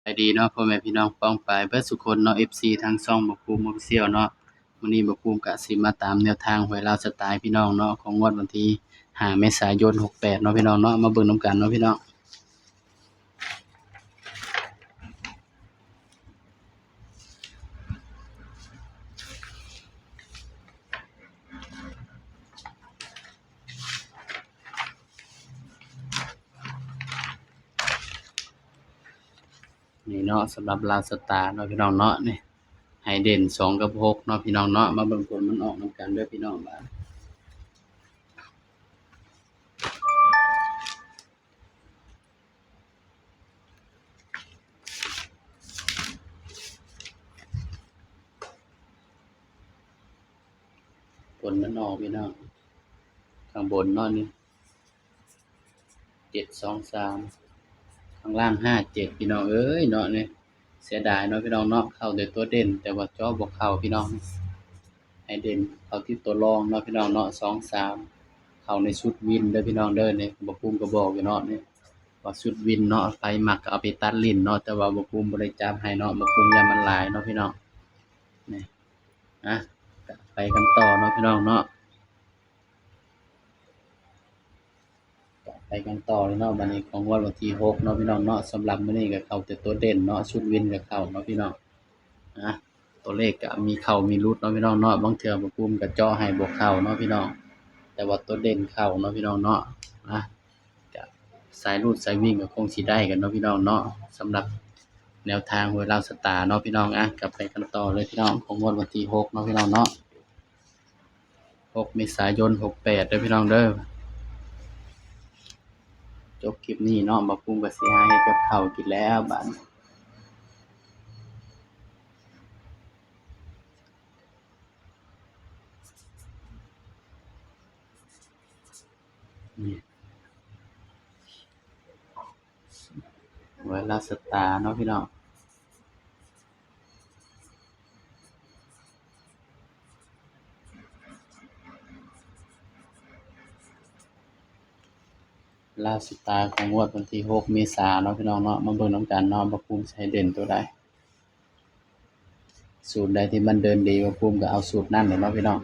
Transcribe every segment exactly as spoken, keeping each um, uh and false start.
สบายดีเนาะ พ่อแม่พี่น้องป้องปายเบิดสุคนเนาะ เอฟซี ทางช่องบ่าวภูมิ Official เนาะ มื้อนี้บ่าวภูมิกะสิมาตามแนวทางหวยลาวสตาร์พี่น้องเนาะ ของงวดวันที่ห้าเมษายนหกแปดเนาะพี่น้องเนาะ มาเบิ่งนำกันเนาะพี่น้อง นี่เนาะ สำหรับลาวสตาร์เนาะพี่น้องเนาะ นี่ ให้เด่นสองกับหกเนาะพี่น้องเนาะ มาเบิ่งผลมันออกนำกันเด้อพี่น้อง บาด ผลมันออกพี่น้อง ข้างบนเนาะนี่ เจ็ดสองสาม ข้างล่างห้าเจ็ด พี่น้องเอ้ยเนาะนี่ เสียดายเนาะพี่น้องเนาะ เข้าแต่ตัวเด่น แต่ว่าเจาะบ่เข้าพี่น้อง ให้เด่นเข้าที่ตัวรองเนาะพี่น้องเนาะ สองสาม เข้าในชุดวินเด้อพี่น้องเด้อ นี่บ่าวภูมิก็บอกอยู่เนาะนี่ ว่าชุดวินเนาะ ไผมักก็เอาไปตัดเล่นเนาะ แต่ว่าบ่าวภูมิบ่ได้จับให้เนาะ บ่าวภูมิย่านมันหลายเนาะพี่น้อง นี่ อ่ะ ไปกันต่อเนาะพี่น้องเนาะ ไปกันต่อเลยเนาะ บัดนี้ของงวดวันที่หกเนาะพี่น้องเนาะ สำหรับมื้อนี้ก็เข้าแต่ตัวเด่นเนาะ ชุดวินก็เข้าเนาะพี่น้อง อ่ะ ตัวเลขก็มีเข้ามีหลุดเนาะพี่น้องเนาะ บางเทื่อบ่าวภูมิก็เจาะให้บ่เข้าเนาะพี่น้อง แต่ว่าตัวเด่นเข้าเนาะพี่น้องเนาะ อ่ะ ก็สายรูดสายวิ่งก็คงสิได้กันเนาะพี่น้องเนาะ สำหรับแนวทางหวยลาวสตาร์เนาะพี่น้อง อ่ะ ก็ไปกันต่อเลยพี่น้อง ของงวดวันที่หกเนาะพี่น้องเนาะ หกเมษายนหกแปดเด้อพี่น้องเด้อ จบคลิปนี้เนาะ บ่าวภูมิก็สิหาเฮ็ดกับข้าวกินแล้วบาดนี้ นี่ หวยลาวสตาร์เนาะพี่น้อง ลาวสตาร์ของงวดวันที่หกเมษาเนาะพี่น้องเนาะ มาเบิ่งนำกันเนาะ บ่าวภูมิสิให้เด่นตัวใด สูตรใดที่มันเดินดี บ่าวภูมิก็เอาสูตรนั้นแหละเนาะพี่น้อง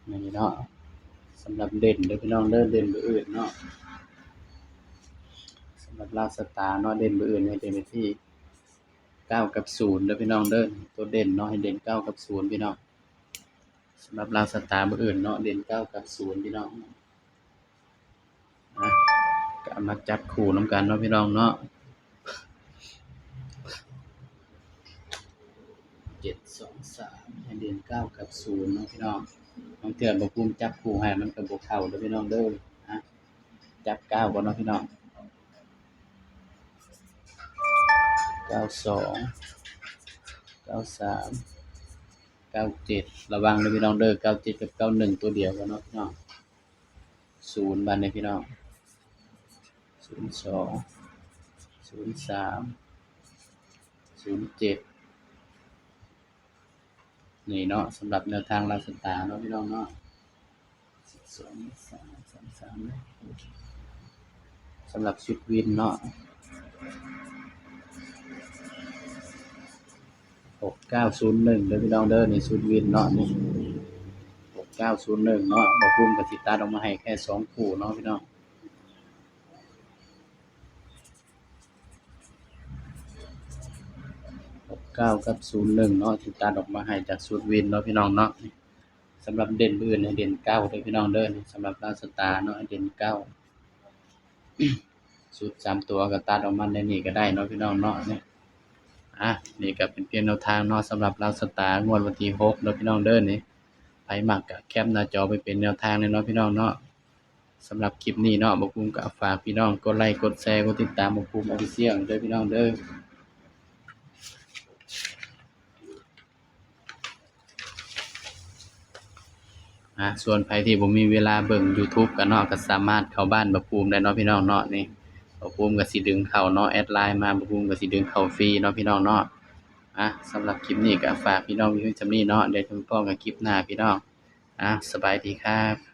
นี่เนาะ สำหรับเด่นเด้อพี่น้องเด้อ เด่นเบอร์อื่นเนาะ สำหรับลาวสตาร์เนาะ เด่นเบอร์อื่นให้เด่นไปที่เก้ากับศูนย์เด้อพี่น้องเด้อ ตัวเด่นเนาะ ให้เด่นเก้ากับศูนย์พี่น้อง สำหรับลาวสตาร์เบอร์อื่นเนาะ เด่นเก้ากับศูนย์พี่น้อง นะ ก็เอามาจับคู่นำกันเนาะพี่น้องเนาะ เจ็ดสองสาม ให้เด่นเก้ากับศูนย์เนาะพี่น้อง บางเทื่อบ่าวภูมิจับคู่ให้มันก็บ่เข้าเด้อพี่น้องเด้อ นะ จับเก้าก่อนเนาะพี่น้อง เก้าสอง เก้าสาม เก้าเจ็ด ระวังเด้อพี่น้องเด้อ เก้าเจ็ดกับเก้าหนึ่ง ตัวเดียวกันเนาะพี่น้อง ศูนย์ บาดนี้พี่น้อง ศูนย์สอง ศูนย์สาม ศูนย์เจ็ด นี่เนาะ สำหรับแนวทางลาวสตาร์เนาะพี่น้องเนาะ สิบสอง สาม สาม สาม นะ สำหรับชุดวินเนาะ หกเก้าศูนย์หนึ่ง เด้อพี่น้องเด้อ นี่ชุดวินเนาะ นี่ หกเก้าศูนย์หนึ่ง เนาะ บ่าวภูมิก็สิตัดออกมาให้แค่สองคู่เนาะพี่น้อง หกเก้ากับศูนย์หนึ่ง เนาะ ที่ตัดออกมาให้จากชุดวินเนาะพี่น้องเนาะ สำหรับเด่นเบอร์อื่นให้เด่นเก้าเด้อพี่น้องเด้อ สำหรับลาวสตาร์เนาะ ให้เด่นเก้า ชุดสามตัวก็ตัดออกมาในนี้ก็ได้เนาะพี่น้องเนาะ นี่ อ่ะ นี่ก็เป็นเพียงแนวทางเนาะ สำหรับลาวสตาร์งวดวันที่หกเนาะพี่น้องเด้อ นี่ ไผมักก็แคปหน้าจอไปเป็นแนวทางเลยเนาะพี่น้องเนาะ สำหรับคลิปนี้เนาะ บ่าวภูมิก็ฝากพี่น้องกดไลค์ กดแชร์ กดติดตามบ่าวภูมิ Official เด้อพี่น้องเด้อ อ่ะ ส่วนไผที่บ่มีเวลาเบิ่ง YouTube กันเนาะ ก็สามารถเข้าบ้านบ่าวภูมิได้เนาะพี่น้องเนาะ นี่ บ่าวภูมิก็สิดึงเข้าเนาะ แอดไลน์มา บ่าวภูมิก็สิดึงเข้าฟรีเนาะพี่น้องเนาะ อ่ะ สำหรับคลิปนี้ก็ฝากพี่น้องอยู่ส่ำนี้เนาะ เดี๋ยวจะมาพ้อกันคลิปหน้าพี่น้อง อ่ะ สบายดีครับ